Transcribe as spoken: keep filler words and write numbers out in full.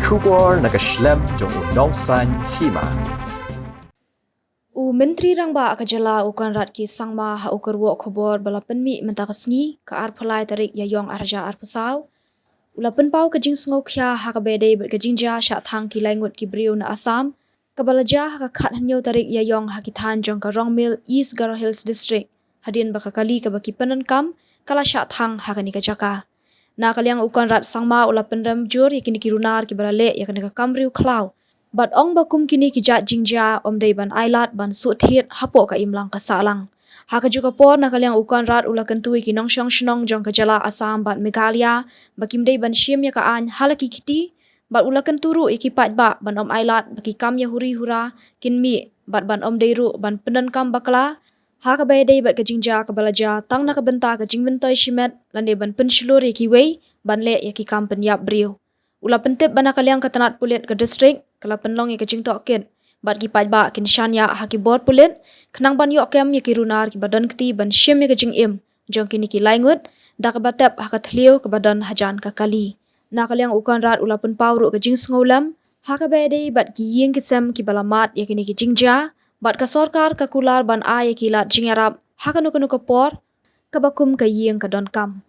Khubor na ka shlem jong u Nongsaiñ Hima. U Myntri Rangbah ka jylla u Conrad K Sangma ha u kyrwoh khubor ba la pynmih mynta ka sngi ka arphew lai tarik Ïaiong arhajar arphew saw u la pynpaw ka jingsngewkhia ha kaba ïadei bad ka jingjia shah thang ki lai ngut ki briew na Assam kaba la jia ha ka khathynñiew tarik Ïaiong ha ki thaiñ jong ka Rongmil, East Garo Hills District, hadien ba ka kali kaba ki pyndonkam ka la shah thang ha kane ka jaka. Na ka liang u Conrad Sangma u la pynrem jur ïa kine ki runar kiba la leh ïa kane ka kam riewkhlaw bad ong ba kum kine ki jait jingjia ym dei ban ailad ban shu thied hapoh ka imlang ka sahlang. Ha kajuh ka por na ka liang u Conrad u la kyntu ïa ki nongshong shnong jong ka jylla Assam bad Meghalaya ba kim dei ban shim ïa ka aiñ ha la ki kti bad u la kyntu ruh ïa ki paidbah ban ym ailad ba ki kam ïa huri hura kin mih bad ban ym dei ruh ban pyndonkam bakla ha kaba ïadei bad ka jingjia kaba la jia tang na ka bynta ka jingmyntoi shimet lane ban pynshlur ïa kiwei ban leh ïa ki kam pynïap briew. U la pyntip ba na ka liang ka tnat pulit ka district ka la pynlong ïa ka jingtohkit bad ki paidbah kin shaniah ha ki bor pulit khnang ban ïoh kem ïa ki runar kiba don kti ban shim ïa ka jingim jong kine ki lai ngut da kaba tep ha ka thliew kaba don hajan ka kali. Na ka liang u Conrad u la pynpaw ruh ka jingsngewlem ha kaba ïadei bad ki ïing ki sem kiba la mad ïa kine ki jingjia bad ka sorkar ka kular ban ai ïa ki lad jingïarap ha kano kano ka por kaba kum ka ïing ka donkam.